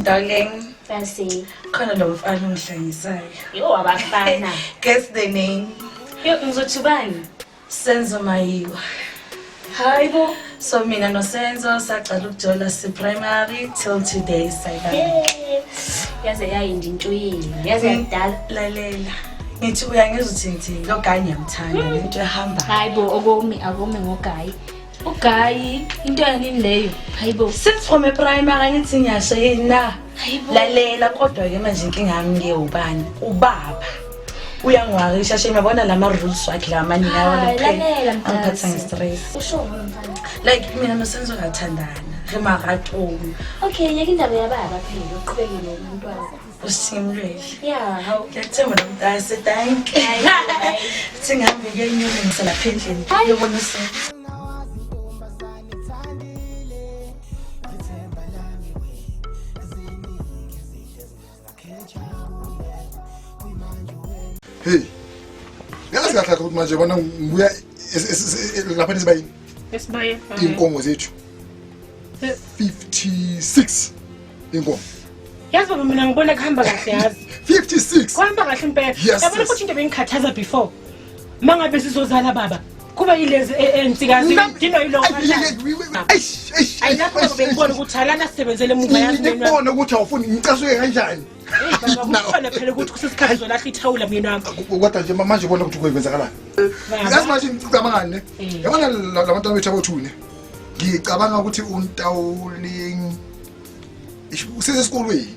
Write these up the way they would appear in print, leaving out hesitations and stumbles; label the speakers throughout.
Speaker 1: Darling,
Speaker 2: Fancy.
Speaker 1: Khona lo mfana ongihlangisayo.
Speaker 2: Yo abafana.
Speaker 1: Guess the name.
Speaker 2: Yo ngizothi ubani?
Speaker 1: Senzo Mayiwa.
Speaker 2: Hayibo.
Speaker 1: So mina noSenzo saqala ukujola si primary till today sayibamba.
Speaker 2: Yaze yayindi into yini? Yaze yadala.
Speaker 1: Lalela. Ngithi uyangizwa uthi ngithini lo guy ngiyamthanda lento ehamba.
Speaker 2: Hayibo okomi akome ngogayi. Ugayi into yanini leyo? Hayibo.
Speaker 1: Since from a primary ngithi ngiyasho yini na?
Speaker 2: Hayibo.
Speaker 1: Lalela kodwa ke manje inkinga yami ke ubani? Ubaba. Uyangiwarisha shame yabona lama rules wakhe la amaningi
Speaker 2: Hayi, lalela
Speaker 1: angiphatha
Speaker 2: mntase.
Speaker 1: nge-stress.
Speaker 2: Usho mfana.
Speaker 1: Like mina noSenzo ngathandana. Re maratong.
Speaker 2: Okay, yeka indaba yababa phela uqhubeke nomntwana.
Speaker 1: Usimlwele.
Speaker 2: Yeah, hawu.
Speaker 1: Ngiyakuthemba nomntase, thank you.
Speaker 2: Hayi, hayi.
Speaker 1: Singahambe kuyenyulungisa lapha endlini. Yobona uSenzo.
Speaker 3: Hey. Yazi kahle kahle ukuthi manje bona ngibuya lapha esibayini.
Speaker 4: Esibayeni.
Speaker 3: Inkomo zethu. 56 inkomo.
Speaker 4: Yazi baba mina ngibona kuhamba kahle yazi.
Speaker 3: 56.
Speaker 4: Kuhamba kahle impela.
Speaker 3: Yes,
Speaker 4: Yabona
Speaker 3: yes.
Speaker 4: futhi into ebengikhathaza before. Mangabe sizozala baba kuba yilezi ensikazi dinwa yilowo
Speaker 3: Eish, eish.
Speaker 4: Ayi lapho baba bengibona ukuthi alana sisebenzele emuva yazi mina.
Speaker 3: Ngibona ukuthi awufuni ngicasuke kanjani.
Speaker 4: Hey baba kukhona phela ukuthi kusesikhathi zolahla ithawula mina wami.
Speaker 3: Kodwa nje manje ubona ukuthi kwenzakalani. Yazi manje ngicabangani ne? Yabona labantwana bethu abothune. Ngicabanga ukuthi uNtawuling usesesikolweni.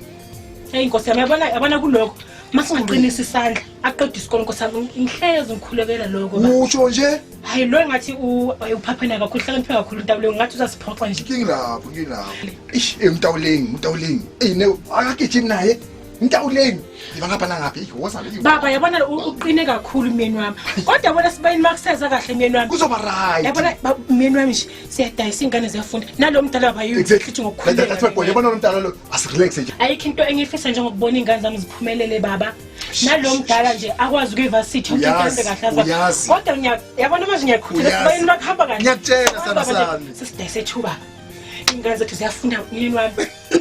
Speaker 4: Hey Nkosi yami yabona yabona kulokho masingaqinisa isandla aqede isikole Nkosi yami ngihlezi ngikhulekela lokho baba.
Speaker 3: Usho nje
Speaker 4: Hayi lo ngathi uphaphena kakhulu hlakaniphe kakhulu uNtawuling ngathi uzasiphoxa nje.
Speaker 3: Ngilapho ngilapho. Eish uNtawuling uNtawuling. Ey ne akagijimi naye. Ntawuling ngiba ngapha nangapha eish woza le.
Speaker 4: Baba yabona uqine kakhulu myeni wami. Kodwa yabona sibayini makuseza kahle myeni wami.
Speaker 3: Kuzoba right.
Speaker 4: Yabona myeni wami nje siyadayisa ingane ziyafunda. Nalo mdala baba
Speaker 3: Exactly.
Speaker 4: yithi ngokukhululeka.
Speaker 3: That's my point. Yabona lo mdala lo asirelax nje.
Speaker 4: Ayikho into engiyifisa njengokubona ingane zami ziphumelele baba. Nalo mdala nje akwazi ukuya evarsity yonke into
Speaker 3: Uyazi,
Speaker 4: ihambe kahle
Speaker 3: uyazi.
Speaker 4: Kodwa yabona manje ngiyakhuthala
Speaker 3: Uyazi.
Speaker 4: sibayini makuhamba kahle.
Speaker 3: Ngiyakutshela,
Speaker 4: Baba
Speaker 3: sana
Speaker 4: nje,
Speaker 3: sami.
Speaker 4: Sesidayise thuba. Ingane zethu ziyafunda myeni wami.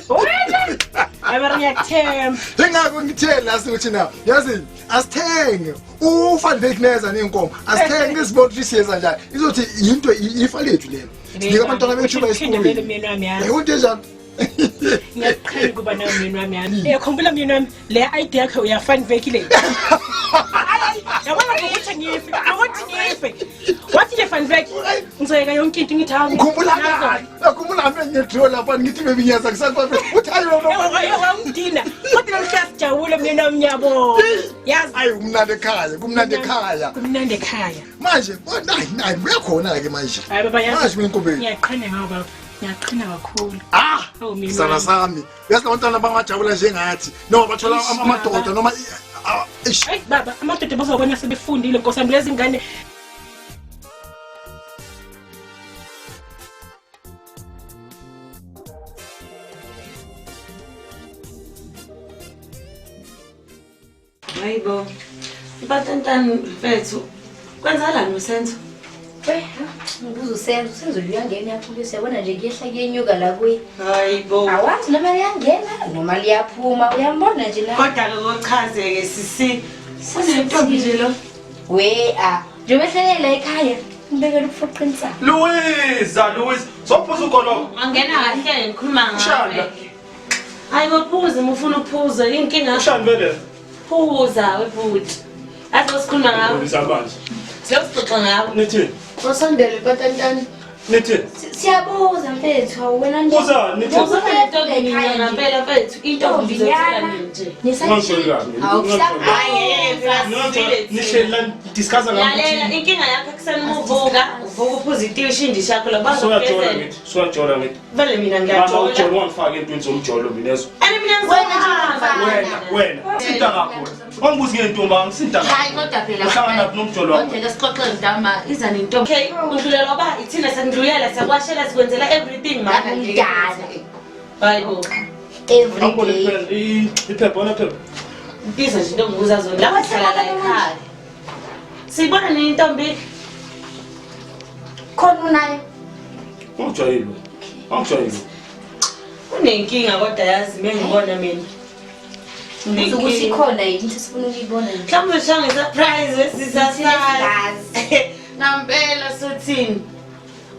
Speaker 4: Wena! Hayi mara ngiyakuthemba.
Speaker 3: Ingakho ngithe la ukuthi na yazi asithenge uFan Dijk neza nenkomo asithenge isibona ukuthi siyeza njani izothi into ifa lethu lelo sinika abantwana bethu
Speaker 4: Uphinde
Speaker 3: bayisikolweni
Speaker 4: myeni wami yazi.
Speaker 3: yayonto enjalo
Speaker 4: Ngiyakuqhenya ukuba nawe myeni wami yazi. Uyakhumbula myeni wami le idea yakhe uyafan veki le. Yabona ngokuthi ngife, ngokuthi ngife. Wathi le fan veki ngizoyeka yonke into ngithi hawu.
Speaker 3: Ukhumbula kahle akhumbula mina ngiyadraw lapha ngithi baby ngiyaza kusasa uthi hayi no
Speaker 4: Wangidina. Kodwa namhla sijabule myeni wami ngiyabonga. Yazi.
Speaker 3: Ayi kumnandi ekhaya, kumnandi ekhaya.
Speaker 4: Kumnandi ekhaya.
Speaker 3: Manje nayi nayi uyakhona ke manje.
Speaker 4: Hayi baba yazi.
Speaker 3: Manje mina inkomo
Speaker 4: Ngiyaqhenya ngawe baba. Ngiyaqhina kakhulu.
Speaker 3: Ah!
Speaker 4: Awu mina.
Speaker 3: Sana sami. Yazi labantwana bangajabula njengathi. Noma bathola amadoda noma eish.
Speaker 4: Hayi baba, amadoda bazobona sebefundile Nkosi yami lezi ngane.
Speaker 5: Hayibo. Mpatantani mfethu. Kwenzakalani uSenzo?
Speaker 2: We, ngibuza uSenzo, uSenzo uyangena uyaphuma uyabona nje kuyehla kuyenyuka la kuye.
Speaker 5: Hayibo.
Speaker 2: Awazi noma liyangena noma liyaphuma uyambona nje la.
Speaker 5: Kodwa ke kochazeke sisi. Unentombi nje lo.
Speaker 2: We a, njengoba ehlele la ekhaya ngibekela ukufoqa insana.
Speaker 6: Louisa, Louisa, sophuza ugoloko.
Speaker 5: Angena kahle ngikhuluma ngawe.
Speaker 6: Ushanda.
Speaker 5: Hayi bophuza uma ufuna ukuphuza inkinga.
Speaker 6: Ushanda vele.
Speaker 5: Phuza webhuti. Azi sikhuluma ngawe.
Speaker 6: Louisa manje.
Speaker 5: Siyoxoxa ngawe.
Speaker 6: Nithini?
Speaker 5: Usondele patantani.
Speaker 6: Nithi
Speaker 2: Siyabuza mfethu, hawu wena nje.
Speaker 6: Buza, nithi.
Speaker 1: Buza intombi mina ngampela mfethu, intombi ngizothola nini nje.
Speaker 6: Ungangitsheli kabi.
Speaker 2: Hawu,
Speaker 6: Nihleli la discussa
Speaker 1: Lalela inkinga yakho ekuseni uma uvuka, uvuka uphuza itiye ushiye indishi yakho la
Speaker 6: Suyajola
Speaker 1: bazokugezela.
Speaker 6: ngithi, suyajola ngithi.
Speaker 1: Vele mina
Speaker 6: Mama
Speaker 1: ngiyajola.
Speaker 6: ujola ungangifaki entweni zomjolo mina ezwa.
Speaker 1: Ene mina ngizohamba.
Speaker 6: Wena, wena, sinta ngakho wena. Wangibuza ngentombi angisinta ngakho.
Speaker 5: Hayi kodwa phela
Speaker 6: Uhlangana naphi nomjolo wakho?
Speaker 5: Kodwa sixoxe mntama iza nentombi.
Speaker 1: Okay, udlulelwa ba ithina siyakudlulela siyakwashela sikwenzela everything mama.
Speaker 2: Umdala.
Speaker 1: Hayibo.
Speaker 2: Every
Speaker 6: Angibone
Speaker 2: day.
Speaker 6: kuphela iphepha, wona phepha.
Speaker 1: Biza nje into engibuza zona. Lapha sihlala la ekhaya. Siyibona nini intombi?
Speaker 2: Khona unayo.
Speaker 6: Ungijwayele. Angijwayele.
Speaker 1: Unenkinga kodwa yazi mengibona mina.
Speaker 2: Buza ukuthi ikhona yini into esifuna ukuyibona nje.
Speaker 1: Mhlawumbe ushange surprise esisasazi.
Speaker 2: Sisazi.
Speaker 1: Nampela sothini?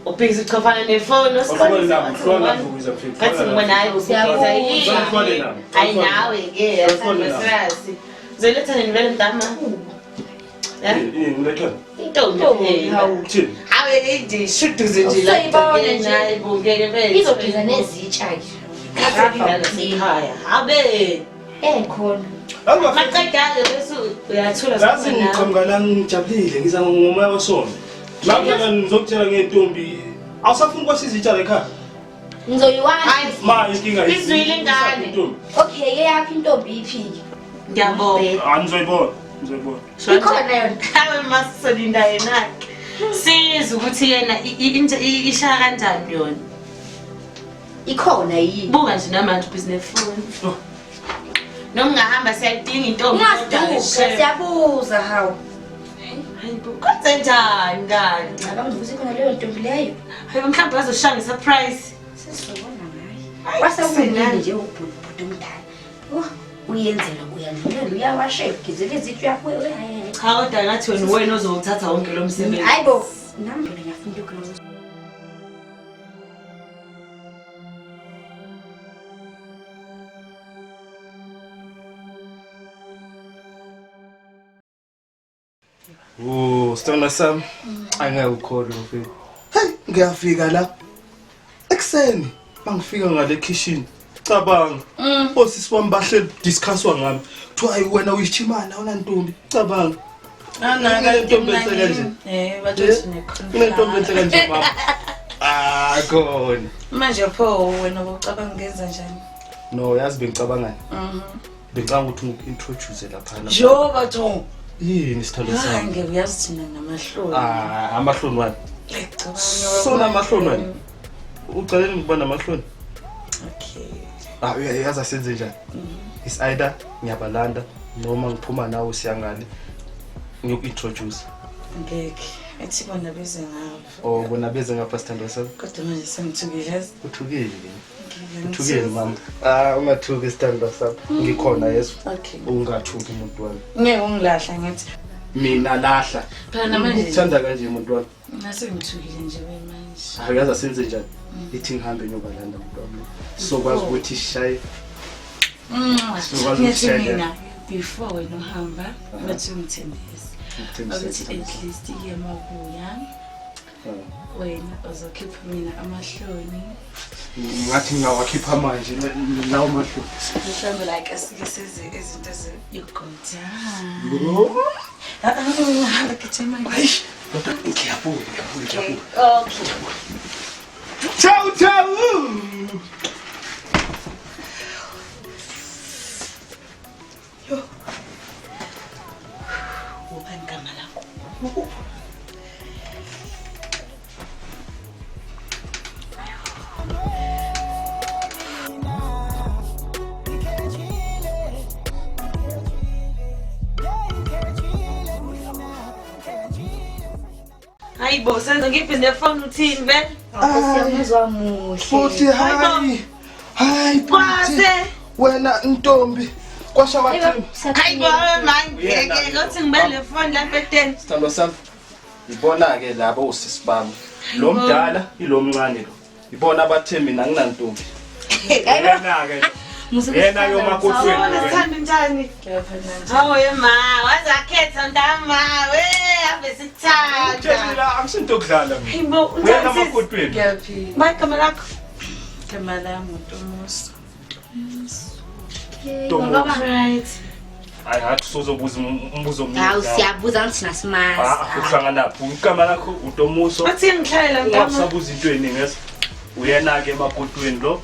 Speaker 1: Ubhizi uchofana nefoni
Speaker 6: Awuhlukane nami, hlukana nami ukuze ngifike.
Speaker 1: Ngathi ngibona hayi ubhizi ayini.
Speaker 6: Uhlukane nami.
Speaker 1: Hayi nawe ke
Speaker 6: Uhlukane nami.
Speaker 1: yasazi. Uzoletha nini vele mntama? Eh?
Speaker 6: Yini ngiletha?
Speaker 1: Intombi phela.
Speaker 6: Uthini?
Speaker 1: Hawe nje shuduze nje la.
Speaker 2: Usayibona nje.
Speaker 1: Hayi bukeke vele.
Speaker 2: Izogeza nezitsha ke.
Speaker 1: Kasekhaya. Habe.
Speaker 2: Eh khona.
Speaker 1: Maqeda-ke bese uyathula
Speaker 6: Yazi ngiqhamuka la ngijabulile ngiza ngomoya wesonto. Lapha ngizokutshela ngentombi. Awusafuni kwasiza itshala ekhaya.
Speaker 2: Ngizoyiwasha.
Speaker 6: Ma inkinga
Speaker 1: Izwile ingane.
Speaker 6: Intombi.
Speaker 2: Okay, eyakho intombi iphi?
Speaker 1: Ngiyabonga.
Speaker 6: Ah nizoyibona, nizoyibona.
Speaker 2: Ikhona yona.
Speaker 1: Hawe masisolinda yena-ke. Sizwe ukuthi yena ishaya kanjani yona.
Speaker 2: Ikhona yini?
Speaker 1: Buka nje namanje ubhizi nefoni. Noma ungahamba siyayidinga intombi.
Speaker 2: Ungaduka, siyabuza hawu.
Speaker 1: Hayibo, kwenze njani kanti?
Speaker 2: Ngicabanga ukuthi ikhona leyo ntombi leyo.
Speaker 1: Hayibo mhlawumbe bazoshaya nge-surprise.
Speaker 2: Sesizobona ngayo. Kwase kunini nje ubhuti omdala. Oh, uyenzela uyandlulela uyawashela ugezela izitsha uyabuya uyaye.
Speaker 1: Cha kodwa ngathi wena uwena ozowuthatha wonke lo msebenzi.
Speaker 2: Hayibo, nami phela ngiyafuna ukuloza.
Speaker 6: Oh, sithandwa sami. Angeke ukholwe mfethu.
Speaker 3: Hey, ngiyafika la.
Speaker 6: Ekuseni bangifika ngale kitchen. Cabanga. Osisi wami bahleli discusswa ngami. Kuthiwa hayi wena uyishimana awuna ntombi. Cabanga. Unentombi enhle kanje.
Speaker 1: Eh, bathi
Speaker 6: Unentombi enhle kanje mama. Ah, khona.
Speaker 1: Manje pho wena ucabanga ngenza njani?
Speaker 6: No, yazi bengicabangani. Bengicabanga ukuthi ngiku-introduce laphana.
Speaker 1: Jo batho.
Speaker 6: Yini sithandwa sami?
Speaker 1: Ngeke uyazi thina namahloni.
Speaker 6: Ah, amahloni wani?
Speaker 1: Ngicabanga.
Speaker 6: Sona amahloni wani? Ucaleni ukuba namahloni?
Speaker 1: Okay.
Speaker 6: Ah, uyazi asenze njani? It's either ngiyabalanda noma ngiphuma nawe siyangale ngiyoku-introduce.
Speaker 1: Ngeke. Ethi bona beze ngapha.
Speaker 6: Or bona beze ngapha sithandwa sami.
Speaker 1: Kodwa manje sengithukile yazi.
Speaker 6: Uthukile. Uthukile mama. Ah, ungathuki sithandwa sami. Ngikhona yesu.
Speaker 1: Okay.
Speaker 6: Ungathuki umuntu wami.
Speaker 1: Ngeke ungilahla ngithi.
Speaker 6: Mina lahla.
Speaker 1: Phela namanje
Speaker 6: Ngikuthanda kanje umuntu wami.
Speaker 1: ngasengithukile nje manje.
Speaker 6: Hayi uyazi asenze njani? Ithi ngihambe ngiyobalanda umuntu wami. Sokwazi ukuthi sishaye. Sizokwazi
Speaker 1: Ngithi
Speaker 6: ukushaya.
Speaker 1: mina before wena uhamba ngathi ungithembise
Speaker 6: Ngikuthembise,
Speaker 1: ukuthi
Speaker 6: sithandwa
Speaker 1: at
Speaker 6: sami.
Speaker 1: least iye mabuya wena uzokhipha mina amahloni
Speaker 6: Ngathi ngingawakhipha manje lawo mahloni.
Speaker 1: mhlawumbe like asike seze izinto eziyogoda. Hamba gijima.
Speaker 6: Kodwa ngiyabuya, ngiyabuya, ngiyabuya.
Speaker 1: Okay.
Speaker 6: Ciao, ciao.
Speaker 1: Ubani igama lakho? Hayibo, senze ngibhizi nefoni uthini vele?
Speaker 2: Siyamuzwa muhle.
Speaker 3: Futhi hayi. Hayi
Speaker 1: Kwase.
Speaker 3: futhi. Wena ntombi. Kwasha kwathini?
Speaker 1: Hayibo, manje ngeke ngothi ngibe le phone lapha eteni.
Speaker 6: Sithandwa sami. Ibona-ke labo osisi bami. Lo mdala ilo mncane lo. Ibona abathe mina anginantombi. Yena-ke. Yena-ke umakoti wenu.
Speaker 1: Sithanda njani? Hawe ma, waze wakhetha ntama. We, ave
Speaker 5: Ave sikuthanda.
Speaker 6: Tshela angisinto yokudlala mina.
Speaker 1: Hey bo,
Speaker 6: Uyena amakotweni.
Speaker 1: Ngiyaphila. Ba igama lakho? Igama lami uTomuso.
Speaker 6: Tomuso.
Speaker 1: Right.
Speaker 6: Hayi hathi usozobuza umbuzo omningi.
Speaker 2: Hawu
Speaker 6: la.
Speaker 2: siyabuza ngithi nasimazi.
Speaker 6: Ah, uhlanganaphi? Igama lakho uTomuso.
Speaker 1: Bathi ngihlalela mntama.
Speaker 6: Ungasabuza into eningi yes. Uyena-ke emakotweni lo.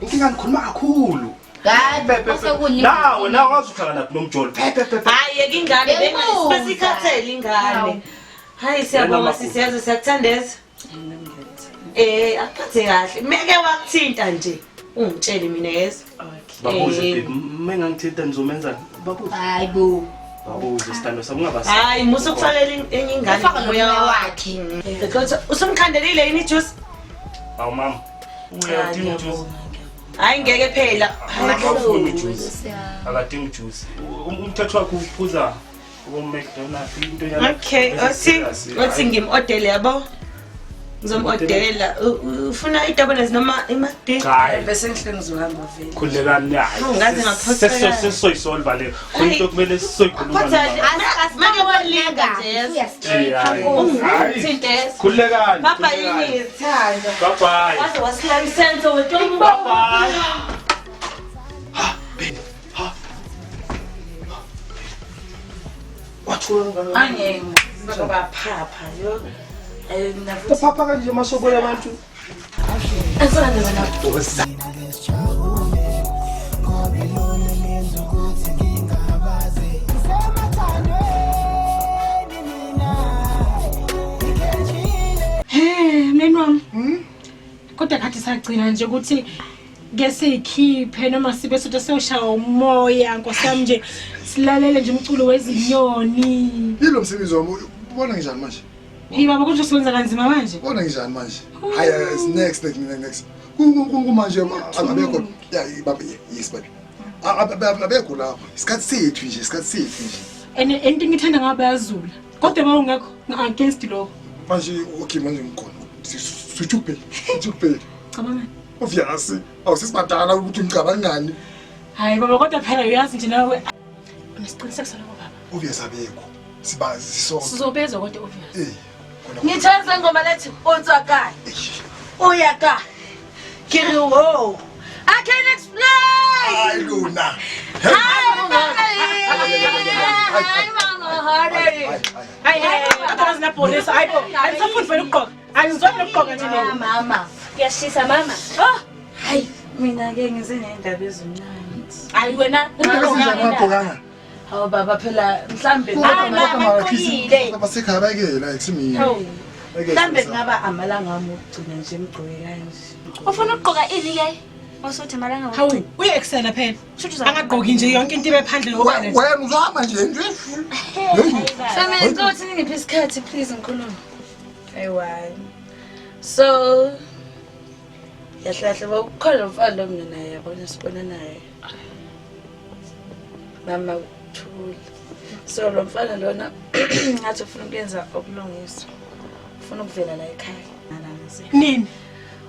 Speaker 6: Inkinga ngikhuluma kakhulu.
Speaker 2: Hayi
Speaker 6: Pe, pe, pe.
Speaker 2: osekuningi.
Speaker 6: Nawe nawe wazi uhlanganaphi nomjolo. Pe pe pe. pe.
Speaker 1: Hayi yeka ingane
Speaker 2: Bengibuza.
Speaker 1: besikhathele ingane. Hayi siyabonga
Speaker 6: Wena
Speaker 1: sisi yazi siyakuthandeza. Akuphathe kahle. Meke wakuthinta nje. Ungitshele mina yezwa.
Speaker 6: Babuze
Speaker 1: Eh.
Speaker 6: babe, mengangithinta nizomenzani? Babuze.
Speaker 2: Hayi bo.
Speaker 6: Babuze sithando sami ungabasi.
Speaker 1: Hayi musa ukufakela enye ingane
Speaker 2: Ufaka nomoya wakhe.
Speaker 1: Because usumkhandelile yini ijuice?
Speaker 6: Awu mama. Uyadinga ujuice.
Speaker 1: Hayi ngeke phela.
Speaker 6: Akafuni ujuice. Akadingi ujuice. Umthetho wakhe uphuza uMcDonald's into yana.
Speaker 1: Okay, othi ngim-odele yabo. Ngizom-odela. Ufuna i-doubles noma i-McD?
Speaker 6: Cha. hayi.
Speaker 1: Bese ngihle ngizohamba vele.
Speaker 6: Khululekani hayi.
Speaker 1: Hawu, ngaze ngaphoxeka.
Speaker 6: Sesizoyisolva leyo. Khona into okumele sizoyikhuluma.
Speaker 1: Phatha
Speaker 6: nobaba.
Speaker 1: make walinga nje yes.
Speaker 6: Eh, hayi. Hayi.
Speaker 1: Ungithinte yes.
Speaker 6: Khululekani.
Speaker 1: Papa
Speaker 6: khululekani.
Speaker 1: yini ngithanda.
Speaker 6: Bye bye.
Speaker 1: Waze wasilalisenso wetombo.
Speaker 6: Bye bye. Wathuka kangaka.
Speaker 1: Angeke baphapha yo. Eh nafuthi.
Speaker 6: Uphapha kanje masoboya abantu.
Speaker 1: Asanda wena.
Speaker 4: He, mneni wami. Kodwa kade sagcina nje ukuthi ke siyikhiphe noma sibe sothi siyoshaya umoya nkosi yami nje silalele nje umculo wezinyoni.
Speaker 3: Yilo msebenzi wami ubona njani manje?
Speaker 4: Hey baba kodwa usebenza kanzima manje.
Speaker 3: Ubona njani manje? Hayi it's next next next next. Kumanje abekho ya baba yes baby. Abekho lapha. Isikhathi sethu nje, isikhathi sethu nje.
Speaker 4: And into engithanda ngabo bayazula. Kodwa uma ungekho against lokho.
Speaker 3: Manje okay manje ngikhona. Sithuphe. Sithuphe.
Speaker 4: Cabanga.
Speaker 3: Obvious. Awusisibadala ukuthi ngicabangani.
Speaker 4: Hayi baba kodwa phela uyazi nje nawe. Unesiqiniseko salokho baba.
Speaker 3: Obvious abekho. Sibazi sisonke.
Speaker 4: Sizobezwa kodwa obvious.
Speaker 3: Eh. Khona.
Speaker 1: Ngithanda ngoma lethi utswa kae. Uya kae. Ke re wo. I can explain.
Speaker 3: Hayi lona.
Speaker 1: Hi mama. Hi mama.
Speaker 4: Hayi hayi kodwa wazi nabhonisa hayi bo. Angisafuni vele ukugqoka. Angizwani nokugqoka nje mina.
Speaker 2: Mama. Kuyashisa mama.
Speaker 1: Hayi mina ke ngize nendaba ezimnandi.
Speaker 4: Hayi wena
Speaker 3: Sinjani ungagqokanga?
Speaker 1: Hawu baba phela mhlambe
Speaker 3: Basekhaya bayekela akusimina.
Speaker 4: Hawu.
Speaker 1: mhlambe kungaba amalanga ami okugcina nje emgqoke kanje.
Speaker 7: Ufuna ukugqoka ini ke? Osuthi malanga
Speaker 4: Hawu uye-excela phela. Angagqoki nje yonke into ibe phandle ngoba nje.
Speaker 3: Wena uzohamba nje nje.
Speaker 1: Family, ngicela ukuthi ningiphe isikhathi please ngikhulume. Ayiwa. So kahle kahle kukhona lo mfana lo mina naye yabona sibona naye. Mama kuthula. So lo mfana lona ngathi ufuna ukuyenza okulungiswa. Ufuna ukuvela la ekhaya.
Speaker 4: Nini?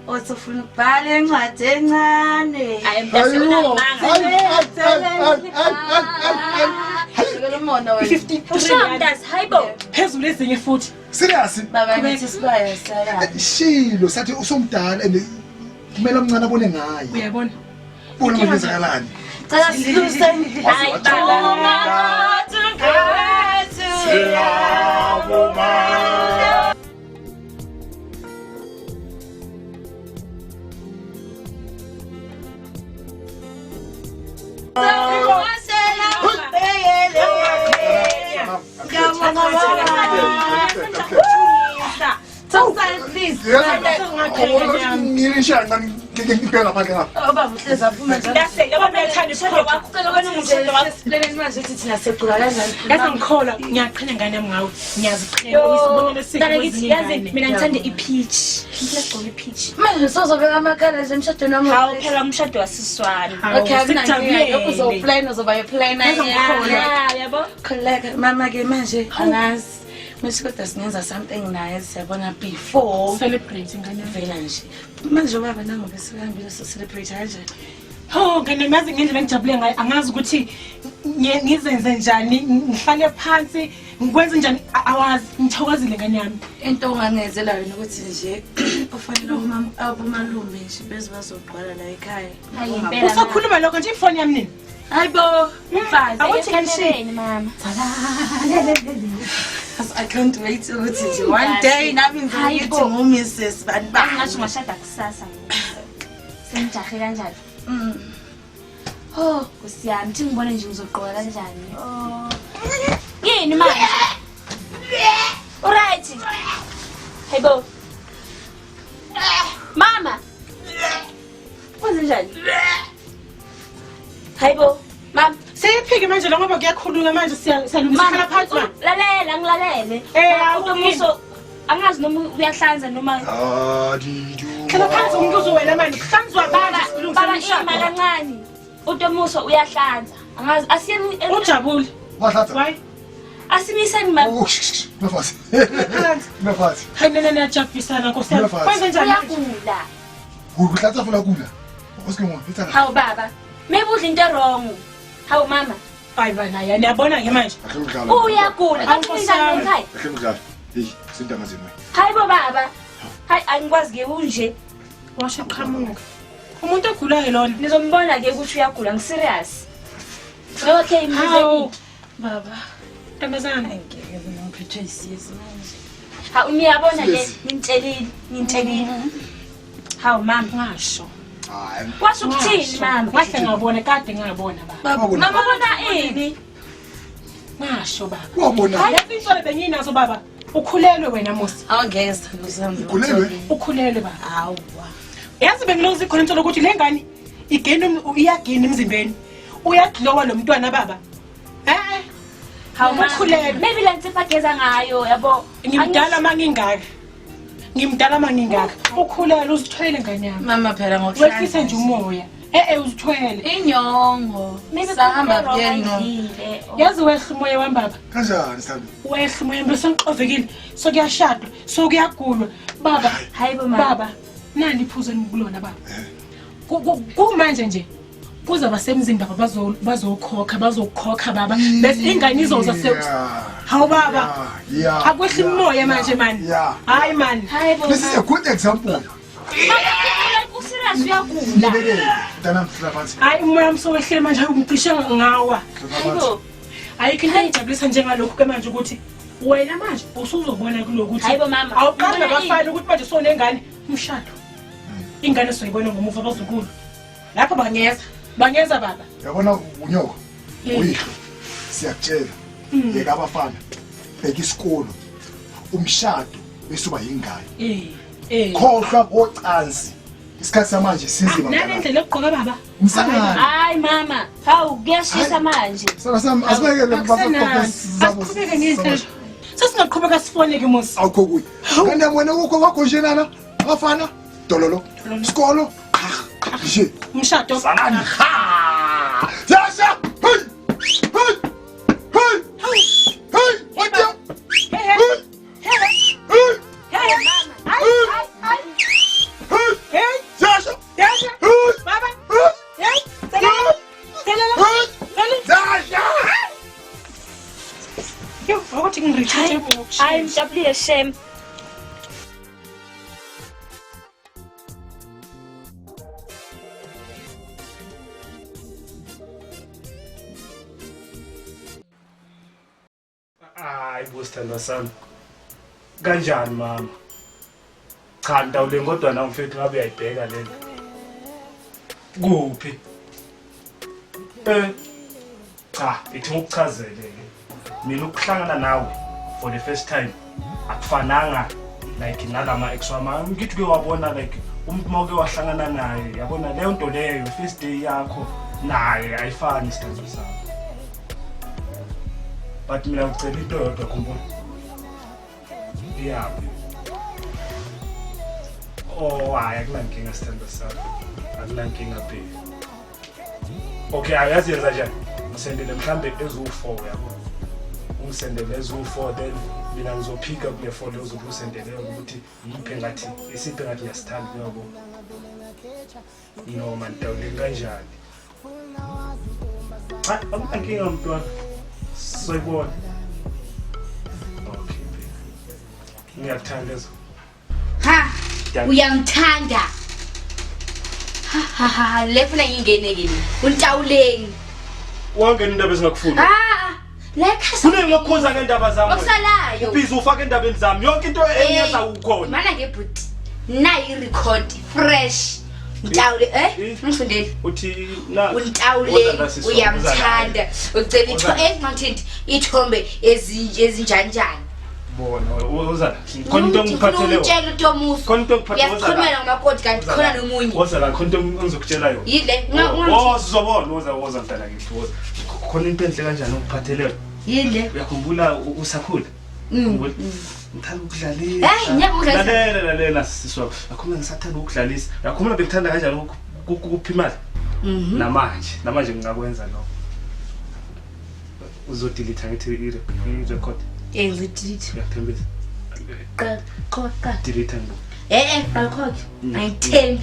Speaker 1: Othi ufuna ukubhala incwadi encane.
Speaker 7: Hayi mntase unamanga. Usho mntase hayibo.
Speaker 4: Phezulu ezinye futhi.
Speaker 3: Serious?
Speaker 1: Baba ngithi sibaya saya.
Speaker 3: Shilo sathi usomdala and kumele omncane abone ngaye.
Speaker 4: Uyabona?
Speaker 3: Ubona manje kwenzakalani.
Speaker 1: Cela siluse.
Speaker 7: Hayi baba.
Speaker 3: Ngilisha ngibheka ngaphandle ngapha.
Speaker 1: Ubaba uhlezi aphuma njalo.
Speaker 4: Mntase yabona uyathanda umshado wakho. Umshado wakho.
Speaker 1: Siplaneni manje ukuthi thina sigqoka kanjani.
Speaker 4: Yazi ngikholwa ngiyaqhenya ngane yami ngawe. Ngiyaziqhenya uyisibonelo esihle
Speaker 7: Mntana ngithi
Speaker 4: kwezinye
Speaker 7: yazi
Speaker 4: iy'ngane.
Speaker 7: mina ngithanda i-peach. Ngifuna sigqoke i-peach.
Speaker 1: Manje sozobeka amakhala nje emshadweni wami.
Speaker 7: Hawu phela umshado wasiswana.
Speaker 4: Hawu,
Speaker 1: Okay, akunankinga. Lokhu
Speaker 4: sikujabulele.
Speaker 1: uzowuplana uzoba yiplana.
Speaker 4: Yazi ngikholwa.
Speaker 7: Yeah, yabo.
Speaker 1: Khuleka mama ke manje angazi. Manje kodwa singenza something nice yabona before
Speaker 4: Celebrate ngane yami.
Speaker 1: vela nje. Manje ubaba nangobe sihambile so celebrate kanjani?
Speaker 4: Ho, ngane mazi ngendlela engijabule ngayo angazi ukuthi ngizenze njani, ngihlale phansi, ngikwenze njani awazi, ngithokozile ngane yami.
Speaker 1: Into ongangenzela yona ukuthi nje ufanele abomalume nje beze bazogqwala la ekhaya.
Speaker 4: Usakhuluma lokho nje ifoni yami nini?
Speaker 1: Hayibo,
Speaker 7: mfazi.
Speaker 4: Awuthi
Speaker 7: Ekamereni mama.
Speaker 1: I can't wait ukuthi nje one day nami ngizokuthi nguMrs. Bani bani.
Speaker 7: Ngasho ngashada kusasa. Sengijahe kanjani? Oh, Nkosi yami, thi ngibone nje ngizogqoka kanjani. Oh. Yini manje? Alright. Hayibo. Mama. Kwenze njani? Hayibo, mama.
Speaker 4: Seyiphike manje lo ngoba kuyakhulunywa manje siyalungisa hlala phansi mama.
Speaker 7: Lalela, ngilalele. Utomuso angazi noma uyahlanza noma
Speaker 4: Hlala phansi umbuzo wena manje kuhlanzwa abantu silungisa
Speaker 7: baba
Speaker 4: umshado.
Speaker 7: ima kancane. Utomuso uyahlanza. Angazi asiyeni
Speaker 4: Ujabule.
Speaker 3: Wahlanza.
Speaker 4: Why?
Speaker 7: Asimiseni mama.
Speaker 3: Oh, mfazi. Mfazi.
Speaker 4: Hayi nene niyajabhisana Nkosi yami.
Speaker 3: Mfazi.
Speaker 4: Kwenze njani?
Speaker 7: Uyagula.
Speaker 3: Kuhlanza funa kula. Osike ngwa.
Speaker 7: Hawu baba. Maybe udla into wrong. Hawu mama.
Speaker 4: Hayi bana ya niyabona ke manje.
Speaker 7: Uyagula.
Speaker 4: Hawu, Nkosi yami.
Speaker 7: Ekhaya.
Speaker 3: Ahle mdlalo. Hey, sintanga zenu.
Speaker 7: Hayi bo baba. Hayi angikwazi ke unje.
Speaker 4: Washo qhamuka. Umuntu ogulayo lona.
Speaker 7: Nizombona ke ukuthi uyagula ngiserious. Okay,
Speaker 4: Hawu.
Speaker 7: mzeni.
Speaker 1: Baba,
Speaker 4: Ntombazana.
Speaker 1: ngeke mina ngiphethwe isiyezi manje.
Speaker 7: Hawu niyabona ke ngintshelile, ngintshelile. Hawu mama.
Speaker 4: Ngasho.
Speaker 3: Hayi.
Speaker 7: Washo ukuthini mama?
Speaker 4: Ngahle ngabona kade ngabona baba.
Speaker 3: Wabona.
Speaker 7: Mama ubona ini?
Speaker 4: Ngasho baba.
Speaker 3: Wabona.
Speaker 4: Yazi insolo benginazo baba. Ukhulelwe wena Musi.
Speaker 1: Awungeke sithando sami.
Speaker 3: Ukhulelwe?
Speaker 4: Ukhulelwe baba.
Speaker 1: Hawa.
Speaker 4: Yazi bengilokhu ikhona insolo ukuthi le ngane igena iyagina emzimbeni. Uyaglowa lo mntwana baba. Eh.
Speaker 7: Hawu mama.
Speaker 4: Ukhulelwe.
Speaker 7: Maybe le nsipho ageza ngayo yabo.
Speaker 4: Ngimdala mangingaka. Ngimdala mangingaka. Ukhulelwe uzithwele ngane yami.
Speaker 1: Mama phela ngokuhlanza.
Speaker 4: Wehlise nje umoya. Uzithwele.
Speaker 1: Inyongo.
Speaker 7: Maybe
Speaker 1: Sahamba
Speaker 7: kukhona
Speaker 1: kuyena.
Speaker 7: wrong ayidlile.
Speaker 4: Yazi wehla umoya wami baba.
Speaker 3: Kanjani sami?
Speaker 4: Wehla umoya wami sengixovekile. Sokuyashadwa, sokuyagulwa. Baba,
Speaker 7: Hayi bo mama.
Speaker 4: baba, nali iphuzo enikulona baba. Kumanje nje kuzaba semzini baba bazokhokha bazokhokha baba bese ingane izoza se Hawu baba.
Speaker 3: Yeah.
Speaker 4: Akwehla umoya manje mani.
Speaker 3: Yeah.
Speaker 4: Hayi mani.
Speaker 7: Hayi bo.
Speaker 3: This is a good example.
Speaker 7: Mama userious uyagula.
Speaker 3: Ngibekele. Mntana hlala phansi.
Speaker 4: Hayi umoya wami sowehlile manje hayi ungicishe ngawa.
Speaker 3: Hlala
Speaker 7: Hayi
Speaker 3: phansi.
Speaker 7: bo.
Speaker 4: Ayikho into engijabulisa njengalokhu ke manje ukuthi wena manje usuzobona kulokuthi
Speaker 7: Hayi bo mama.
Speaker 4: awuqali
Speaker 7: Ubona
Speaker 4: nabafana ukuthi manje sonengane umshado. Ingane soyibona ngomuva abazukulu. Lapho bangeza. Bangeza baba.
Speaker 3: Yabona unyoko. Uyihlo. Siyakutshela. Yeka abafana. Bheka isikolo. Umshado bese uba yingane. Khohlwa ngocansi. Isikhathi samanje sinzima.
Speaker 4: Nale ndlela yokugqoka baba.
Speaker 3: Umsangano.
Speaker 7: Hayi mama. Hawu kuyashisa manje.
Speaker 3: Sana sami asibekele
Speaker 4: Akusenani. Asiqhubeke ngendlela. Sesingaqhubeka sifone ke Musi.
Speaker 3: Awukho kuyi. Kanti wena ukho kwakho nje nana. Abafana dololo. Isikolo. Nje.
Speaker 4: Umshado.
Speaker 3: Salani. Ha! Sasha! Hey! Hey! Hey! Hey! What the?
Speaker 4: Hey hey.
Speaker 3: Hey!
Speaker 4: Hey.
Speaker 3: Hey!
Speaker 4: Hey.
Speaker 3: Hey! Hey!
Speaker 4: Hey.
Speaker 3: Sasha!
Speaker 4: Sasha.
Speaker 3: Hey!
Speaker 4: Baba.
Speaker 3: Hey!
Speaker 4: Hey. Selela. Selela.
Speaker 3: Hey!
Speaker 4: Selela.
Speaker 3: Sasha!
Speaker 4: Yo, ukuthi ngirecharge
Speaker 7: Hayi ngijabulile shame.
Speaker 6: Hayi bo sithandwa sami. Kanjani mama? Cha ndawule kodwa na mfethu ngabe uyayibheka lento. Kuphi? Cha, ithi ngikuchazele ke. Mina ukuhlangana nawe for the first time akufananga like nalama ex wami. Ngithi ke wabona like umuntu mawuke wahlangana naye, yabona leyo nto leyo first day yakho naye ayifani sithandwa sami. But mina ngicela into yodwa khumbula. Yeah. Oh, hayi akunankinga sithandwa sami. Akunankinga babe. Okay, ayazi yenza njani? Ngisendele mhlambe ezu4 yabo. Ungisendele ezu4 then mina ngizophika kule 4 leyo uzobe usendele ukuthi yiphe ngathi isiphe ngathi ngiyasithanda yabo. No man, dawule kanjani? Hayi, akunankinga mntwana. Soyibona. Okay. Ngiyakuthanda ezo.
Speaker 2: Ha, uyangithanda. Ha ha ha, le funa ngingene ke ni. Untawuleni.
Speaker 6: Wangena indaba ezingakufuni.
Speaker 2: Ah, la ekhaya.
Speaker 6: Kuningi ngokukhuza ngendaba zami.
Speaker 2: Okusalayo.
Speaker 6: Ubhizi ufaka endabeni zami. Yonke into engiyenza ukhona.
Speaker 2: Mana ke bhuti. Nayi record fresh. Ntawule eh ngifundele.
Speaker 6: Uthi na
Speaker 2: Untawuleni uyamthanda. Ucela itho ngangithindi ithombe ezinjanjani.
Speaker 6: Bona woza. Khona into engiphathele.
Speaker 2: Utshela uTomuso.
Speaker 6: Khona into engiphathele woza.
Speaker 2: Uyakhuluma ngamakoti kanti khona nomunye.
Speaker 6: Woza la khona into engizokutshela yona.
Speaker 2: Yile
Speaker 6: Oh sizobona woza woza mntana kithi woza. Khona into enhle kanjani ongiphathele yona.
Speaker 2: Yile.
Speaker 6: Uyakhumbula usakhula? Ngithanda ukudlalisa.
Speaker 2: Hey, ngiyakudlalisa.
Speaker 6: Lalela lalela sisi wami. Uyakhumbula ngisathanda ukudlalisa. Uyakhumbula bengithanda kanjani ukupha imali? Namanje ngingakwenza lokho. Uzodelete ngithi i-record.
Speaker 2: Ngizodelete.
Speaker 6: Uyakuthembisa?
Speaker 2: Qha.
Speaker 6: Delete ngibo.
Speaker 2: Record. Angithembi.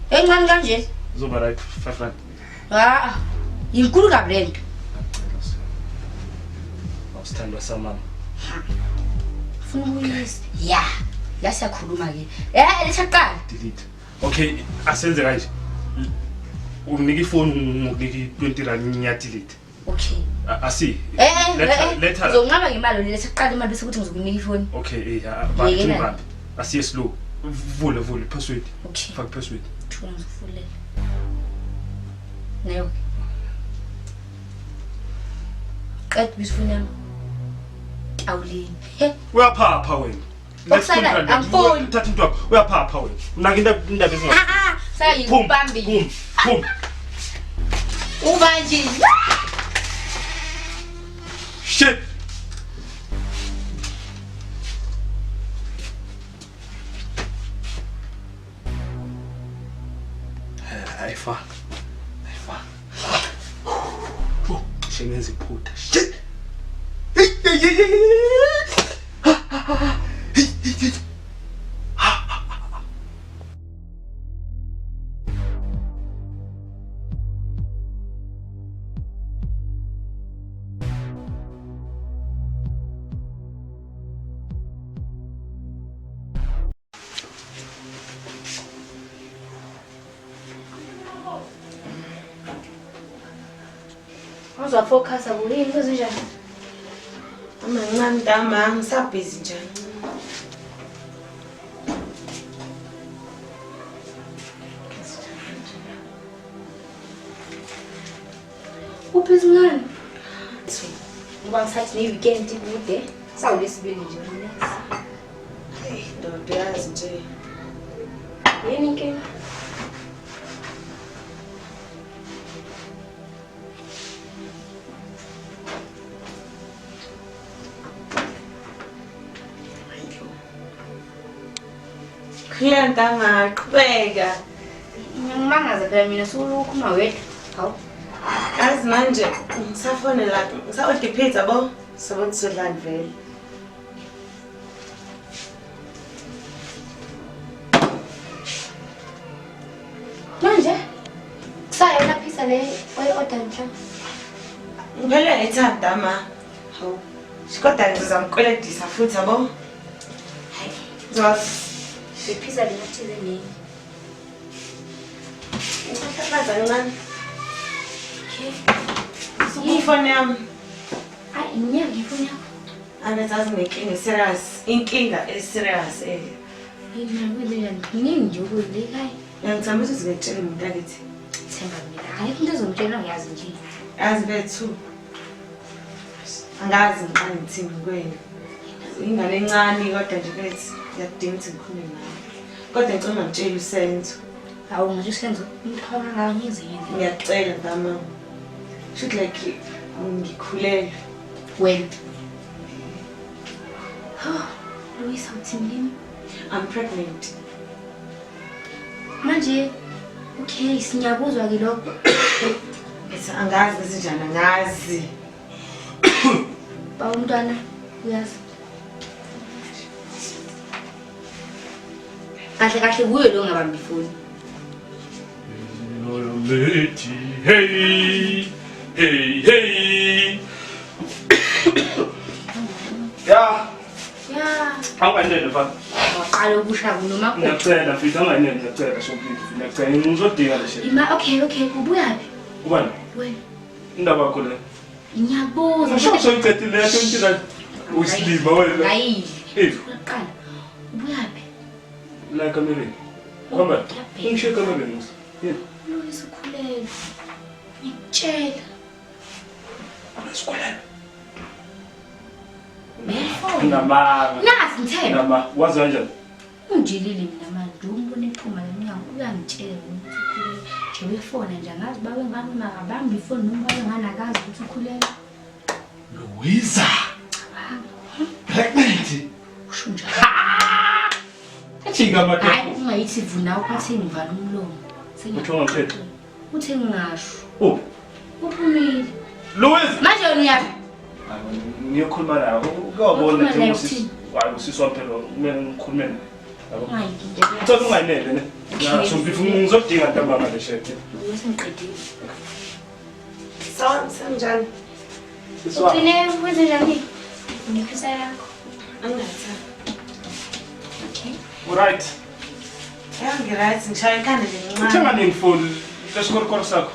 Speaker 2: Encane kanje.
Speaker 6: Uzoba right 5 rand.
Speaker 2: Ah, inkulu kabi lento.
Speaker 6: Awusithandwa samama.
Speaker 2: Ufuna ukuyisa. Ya, la siyakhuluma ke. Letha kuqala.
Speaker 6: Delete. Okay, asenze kanje. Unginike ifoni ngikunike 20 rand ngiyadelete.
Speaker 2: Okay.
Speaker 6: Asi.
Speaker 2: Letha. Uzonqaba ngemali letha kuqala imali bese kuthi ngizokunika ifoni.
Speaker 6: Okay, bambi. Asiye slow. Vule password.
Speaker 2: Okay.
Speaker 6: Faka password.
Speaker 2: Thula ngizokufulela. Nayo. Qed bisifoni yami. Awulini. He.
Speaker 6: Uyaphapha wena.
Speaker 2: Okusala angifoni.
Speaker 6: Thatha into yakho. Uyaphapha wena. Naka indaba ezinga.
Speaker 2: Sala ngikubambile.
Speaker 6: Phum.
Speaker 2: Ubanje.
Speaker 6: Shit. Ayifaka. Oh, shengenza iphutha. Shit. Hey hey hey hey. Hey.
Speaker 7: Uzafocus akuyini kwenzenjani?
Speaker 5: Amancane ntama ngisabhizi nje.
Speaker 7: Ubhizi ngani? Ngoba ngisathi ne-weekend kude. Sawulesibili nje relax.
Speaker 5: Hey, ndoda yazi nje.
Speaker 7: Yini inkinga?
Speaker 5: Khuleka ntanga, qhubeka.
Speaker 2: Ngimangaza phela mina sukukhuluma wedwa. Hawu.
Speaker 5: Yazi manje ngisafonela, ngisa-order pizza bo. Sobona sodlani vele.
Speaker 7: Manje kusayona pizza le oyi-order mhlawumbe.
Speaker 5: Ngiphelele ethanda ma. Hawu. Kodwa ngizamkweledisa futhi yabo.
Speaker 2: Hayi.
Speaker 5: Ngizwa
Speaker 2: Ipizza le ngathi nini?
Speaker 5: Ngisahlaza kancane.
Speaker 7: Okay.
Speaker 5: Ifoni yami.
Speaker 7: Hayi, ngiyeke ifoni yakho.
Speaker 5: Angizazi ngenkinga serious. Inkinga e-serious eh.
Speaker 7: Hayi mina kwenzenjani? Kuningi nje ukudla ekhaya.
Speaker 5: Ngiyangithemba ukuthi ngikutshele mntakithi.
Speaker 7: Themba mina. Ayikho into ezongitshela ngiyazi nje.
Speaker 5: Yazi bethu. Angazi ngiqale ngithini kwena. Ingane encane kodwa nje bethi ngiyakudinga ukuthi ngikhulume nawe. Kodwa ngicela ungangitsheli uSenzo.
Speaker 7: Hawu ngisho uSenzo umthwalo ngawo ngize yini?
Speaker 5: Ngiyacela mama. Should like ngikhulelwe.
Speaker 7: Wena. Oh, Louisa uthini kimi?
Speaker 5: I'm pregnant.
Speaker 7: Manje okay, siyakuzwa ke lokho.
Speaker 5: Ethi angazi kanjani angazi.
Speaker 7: Ba umntwana uyazi.
Speaker 2: Kahle kahle kuyo lo ngabambi ifoni.
Speaker 6: Hey, hey, hey. Ya.
Speaker 2: Ya.
Speaker 6: Awunganene mfana.
Speaker 2: Waqala ukusha kunomakoti.
Speaker 6: Ngiyacela mfethu anganene ngiyacela sompilo ngiyacela ngizodinga le shit.
Speaker 2: Ima okay okay ubuyaphi?
Speaker 6: Ubani?
Speaker 2: Wena.
Speaker 6: Indaba yakho le.
Speaker 2: Ngiyabuza.
Speaker 6: Ngisho soyiqedile yakho intila uyisilima wena.
Speaker 2: Hayi.
Speaker 6: Eh,
Speaker 2: Uqala. Ubuyaphi?
Speaker 6: la ekamereni. Hamba. Ngisho ekamereni musa. Yini?
Speaker 2: Louis ukhulelwe. Ngikutshela.
Speaker 6: Sikhulelwe.
Speaker 2: Before.
Speaker 6: Ngamanga.
Speaker 2: Nazi ngithemba.
Speaker 6: Ngama wazi kanjani?
Speaker 2: Ungijilile mina manje umbona ephuma emnyango uyangitshela ukuthi ukhulelwe. Nje uyefona nje angazi babe ngani makabambi ifoni noma babe ngani akazi ukuthi ukhulelwe.
Speaker 6: Louisa. Pregnant.
Speaker 2: Usho njalo.
Speaker 6: Jika
Speaker 2: Hayi
Speaker 6: madoda.
Speaker 2: ungayithi vuna uphathe ngivala umlomo.
Speaker 6: Uthe ungamtsheli?
Speaker 2: Uthe ngingasho.
Speaker 6: Uphi?
Speaker 2: Uphumile.
Speaker 6: Louisa.
Speaker 2: Manje wena uyaphi?
Speaker 6: Ngiyokhuluma naye. Ukuyobona
Speaker 2: Ukhuluma
Speaker 6: nje
Speaker 2: naye
Speaker 6: usisi.
Speaker 2: uthini?
Speaker 6: Hayi usisi wami phela kumele ngikhulume naye. Yabo.
Speaker 2: Hayi.
Speaker 6: Ngicela ungayinele ne. Ya, sompilo ngizodinga ntambama le shirt.
Speaker 2: Sengiqedile.
Speaker 5: Sanjani?
Speaker 6: Sisi wami.
Speaker 2: Ugcine wenze njani? Ngiphisa yakho.
Speaker 5: Angathi.
Speaker 2: Okay.
Speaker 6: Right.
Speaker 5: Ya ngiright ngishaya ikhanda nje
Speaker 6: Uthenga
Speaker 5: kancane.
Speaker 6: nini phone lesikorokoro sakho?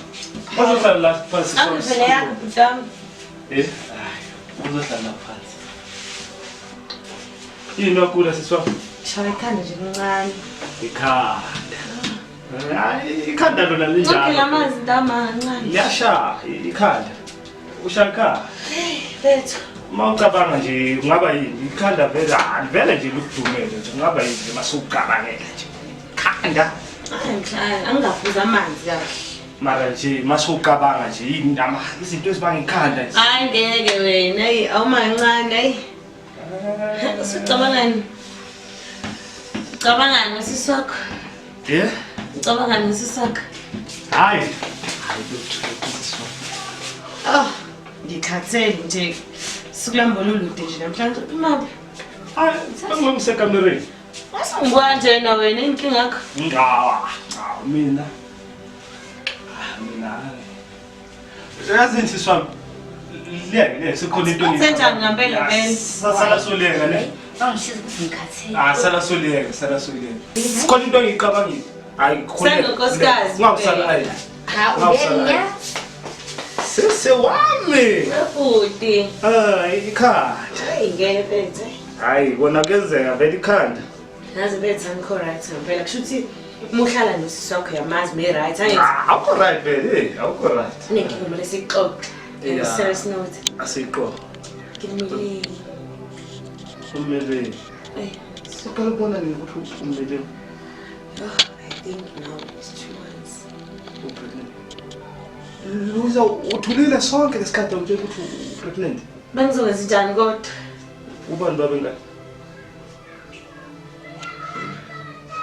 Speaker 6: Uzohlala la phansi.
Speaker 5: Angivele yakho bhuti wami.
Speaker 6: Eh? Hayi, uzohlala phansi. Yini wakula sisi wami?
Speaker 5: Ngishaya ikhanda nje kancane.
Speaker 6: Ikhanda. Hayi, ikhanda lona
Speaker 5: Ngicela
Speaker 6: linjalo.
Speaker 5: amanzi ntama kancane.
Speaker 6: Liyashaya ikhanda. Ushaya ikhanda.
Speaker 5: Bethu.
Speaker 6: Uma ucabanga nje kungaba yini ikhanda vele hayi vele nje likudumele nje kungaba yini nje masukucabangela nje. Ikhanda.
Speaker 5: Hayi ngihlala angingaphuza amanzi kahle.
Speaker 6: Mara nje masukucabanga nje yini ama izinto ezibanga ikhanda nje.
Speaker 5: Hayi ngeke wena, hayi awuma kancane hayi. Usucabangani? Ucabangani ngosisi wakho?
Speaker 6: Eh?
Speaker 5: Ucabangani ngosisi wakho?
Speaker 6: Hayi. Hayi lutho sisi wami.
Speaker 5: Oh, ngikhathele nje. Suku lami bolulude nje namhlanje uphumaphi?
Speaker 6: Hayi, bengiyomsekamereni.
Speaker 5: Wasengibuka nje na wena inkinga yakho.
Speaker 6: Ngawa, cha mina. Ah, mina. Yazi sisi wami. Liyeke, liyeke sekukhona into
Speaker 5: Senjani ngempela vele?
Speaker 6: Sala soleka ne.
Speaker 2: Bangisiza ukuthi ngikhathele.
Speaker 6: Ah, sala soleka, sala soleka. Sikhona into engiyicabangile. Hayi, khuleka.
Speaker 5: Sengonkosikazi
Speaker 6: Ungawusala ayi.
Speaker 2: Ha
Speaker 6: Ungawusala ayi.
Speaker 2: ubenya.
Speaker 6: Sisi wami.
Speaker 5: Bhuti.
Speaker 6: Ah, ikhanda.
Speaker 5: Hayi ngeke bethu.
Speaker 6: Hayi, kona kuyenzeka vele ikhanda.
Speaker 5: Nazi bethu angikho right ngempela. Kusho ukuthi uma uhlala nosisi wakho uyamazi me right angithi
Speaker 6: Ah, awukho right vele, eh, awukho right.
Speaker 5: unenkinga kumele siyixoxe.
Speaker 6: Yeah.
Speaker 5: Serious note.
Speaker 6: Asiqo.
Speaker 5: Ngimile.
Speaker 6: Umele.
Speaker 5: Eh,
Speaker 6: Siqala ukubona nini ukuthi umele
Speaker 5: oh, I think now it's 2 months.
Speaker 6: upregnant. Luza uthulile sonke lesikhathi awutshela ukuthi upregnant.
Speaker 5: Bengizokwenza njani kodwa?
Speaker 6: Ubani babengane?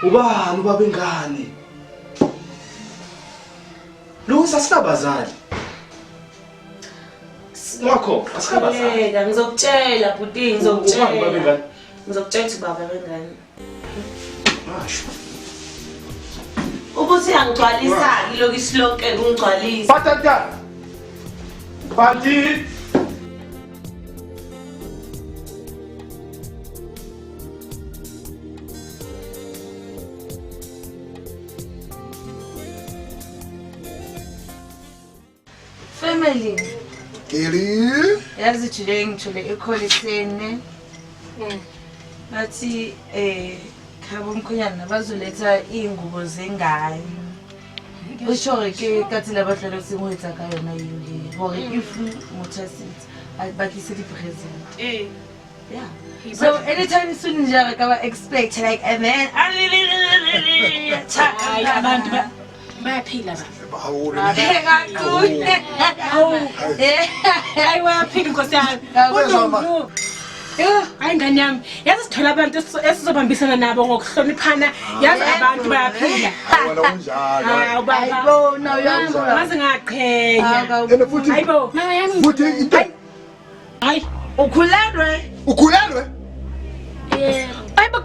Speaker 6: Ubani ubabengane? Luza asinabazali. Ngakho asinabazali.
Speaker 5: Yeka, ngizokutshela bhuti,
Speaker 6: Ubani
Speaker 5: ngizokutshela.
Speaker 6: babengane?
Speaker 5: Ngizokutshela ukuthi baba bengane.
Speaker 6: Ngasho.
Speaker 5: Ukuthi uyangigcwalisa-ke ilokishi lonke kungigcwalisa.
Speaker 6: Patata. Pati.
Speaker 1: Family.
Speaker 3: Kelly.
Speaker 1: Yazi today ngithole ekholiseni. Bathi khabo mkhonyana bazoletha iy'ngubo zengane. Usho hore ke ka tsela ba tlwaeletseng ho etsa ka yona eo he. Hore if motho a sentse ba tlise di-present. Yeah. So anytime soon nje re ka ba expect like and then
Speaker 4: Hayi abantu bayaphila ba.
Speaker 3: Bahawule.
Speaker 1: Kakhulu.
Speaker 4: Hayi bayaphila inkosi yami.
Speaker 3: Kakhulu.
Speaker 4: Hayi ngane yami, yazi sithola abantu esizobambisana nabo ngokuhloniphana, yazi abantu bayaphila.
Speaker 3: Wena kunjalo.
Speaker 4: Hawu baba.
Speaker 1: Hayibo, naw uyangcola.
Speaker 4: Maze ngaqhenya.
Speaker 3: And futhi
Speaker 4: Hayibo.
Speaker 7: Mama yami
Speaker 3: futhi into
Speaker 4: Hayi.
Speaker 1: Ukhulelwe?
Speaker 3: ukhulelwe?
Speaker 7: yebo.
Speaker 4: Hayibo.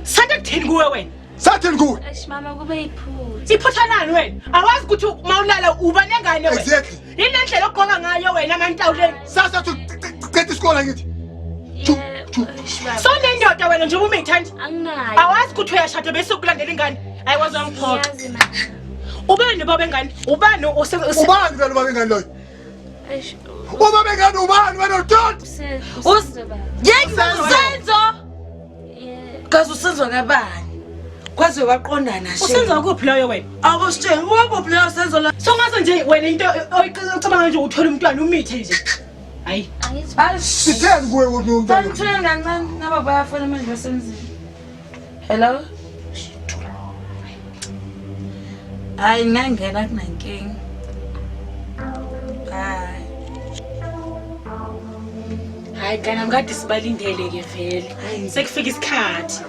Speaker 4: Sanda kuthini kuwe wena?
Speaker 3: Sathini kuwe?
Speaker 7: Eish mama kube iphutha.
Speaker 4: Iphutha nani wena? Awazi ukuthi mawulala uba nengane wena.
Speaker 3: Exactly.
Speaker 4: Yini lendlela ogqoka ngayo wena amantawuleni?
Speaker 3: Sasa uthi qeda isikole ngithi.
Speaker 4: So nendoda wena njengoba umithandi.
Speaker 7: Anginayo.
Speaker 4: Awazi ukuthi uyashada bese ukulandela ingane. Ayiwazi wangiphoxa.
Speaker 7: Ngiyazi mama.
Speaker 4: Ubani baba engane? Ubani
Speaker 3: Ubani vele ubaba engane loyo?
Speaker 7: Eish.
Speaker 3: Ubaba engane ubani wena udoti?
Speaker 7: Usenzo baba.
Speaker 1: Senzo. Kaze usenzo kabani? Kwaze waqondana nje.
Speaker 4: Usenzo kuphi loyo wena?
Speaker 1: Akusitshela wakuphi loyo Senzo la?
Speaker 4: So ngazo nje wena into oyicabanga nje uthola umntwana umithe nje. Hayi.
Speaker 3: Sitheni kuwe ukuthi umntwana?
Speaker 1: Ngithule kancane naba bayafona manje basemzini. Hello? Hayi ngangena kunankinga. Hayi.
Speaker 4: Hayi kana ngikade sibalindele ke vele. Sekufika isikhathi.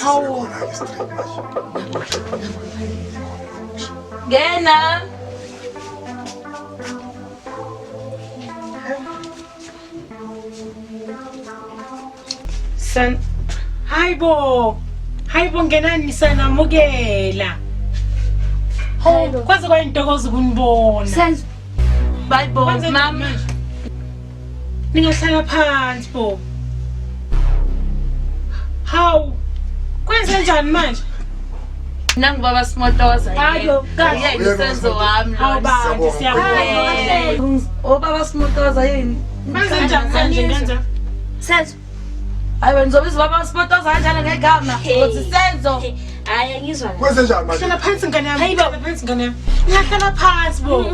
Speaker 4: Hawu.
Speaker 1: Ngena.
Speaker 4: San Hayibo. Hayibo ngenani sanamukela. Hawu kwaze kwayintokozo ukunibona.
Speaker 7: Senzo.
Speaker 1: Bye bo mama.
Speaker 4: Ningahlala phansi bo. Hawu. Kwenze njani manje?
Speaker 1: Nangubaba Simotoza.
Speaker 4: Hayo, kahle.
Speaker 1: Yena Senzo wami
Speaker 4: Hawu bantu siyabonga.
Speaker 1: Obaba Simotoza yini?
Speaker 4: Kwenze njani manje ngenza?
Speaker 7: Senzo.
Speaker 1: Hayi wena uzobiza ubaba Simotoza kanjalo ngegama. Uthi Senzo.
Speaker 7: Hayi angizwa kahle.
Speaker 3: Kwenze njani manje?
Speaker 4: Hlala phansi ngane yami. Hlala phansi ngane yami. Ngiyahlala phansi bo.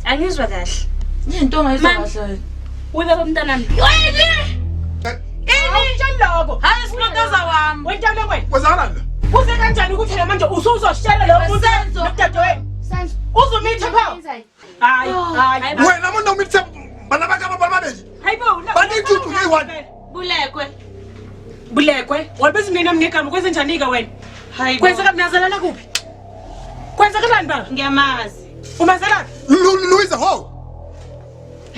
Speaker 7: Angizwa kahle.
Speaker 1: Into ongayizwa kahle.
Speaker 7: Ubaba umntanami.
Speaker 4: Ini njani lokho?
Speaker 1: Hayi Simotoza wami.
Speaker 4: Wena wena.
Speaker 3: Kwenzakalani la?
Speaker 4: Kuze kanjani ukuthi la manje usuzoshela lo muntu
Speaker 1: Senzo.
Speaker 4: nodadewenu?
Speaker 7: Senzo.
Speaker 4: Uzumithe pha. Hayi, hayi.
Speaker 3: Wena monna umithe bana ba ka ba babedi.
Speaker 4: Hayibo.
Speaker 3: Banethutu ngeyi-one.
Speaker 1: Bulekwe.
Speaker 4: Bulekwe. Walibiza umyeni wami ngegama kwenze njani ke wena?
Speaker 5: Hayi.
Speaker 4: Kwenzeka nazalana kuphi? Kwenzakalani baba?
Speaker 5: Ngiyamazi.
Speaker 4: Umazelaphi?
Speaker 3: Louise ho.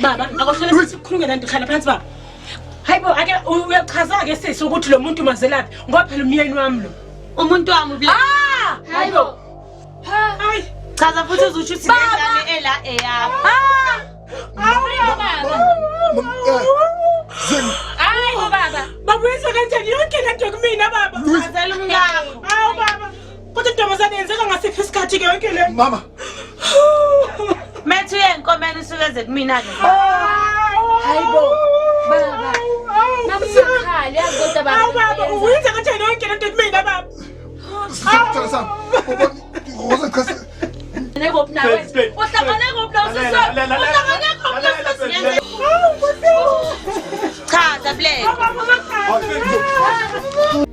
Speaker 4: Baba, akohlala sikhulume nanti hlala phansi baba. Hayibo, ake uyachaza ke sisi ukuthi lo muntu umazelaphi ngoba phela umyeni wami lo.
Speaker 5: Umuntu wami ubulekwe.
Speaker 1: Ah!
Speaker 7: Hayibo. Ha.
Speaker 4: Hayi.
Speaker 5: Chaza futhi uzusho ukuthi lengane ela eyakho.
Speaker 1: Ah!
Speaker 3: Zing.
Speaker 7: Hayibo baba.
Speaker 4: Baba uyenza kanjani yonke le nto kumina baba?
Speaker 3: Louise.
Speaker 5: Chazela umkakho.
Speaker 4: Hawu baba. Kodwa ntombazane yenzeka ngasiphi isikhathi ke yonke le?
Speaker 3: Mama.
Speaker 5: Methu uyenkomeni usuke eze kumina ke.
Speaker 7: Hayibo. Baba. Mama ungakhali yazi kodwa baba.
Speaker 4: Hawu baba, uyenza kanjani yonke le nto kumina baba?
Speaker 3: Sithanda sami. Uzochaza.
Speaker 1: Nekuphi nawe? Uhlangane kuphi nawe sisi? Uhlangane kuphi nawe sisi?
Speaker 5: Chaza Black.
Speaker 3: Hayi.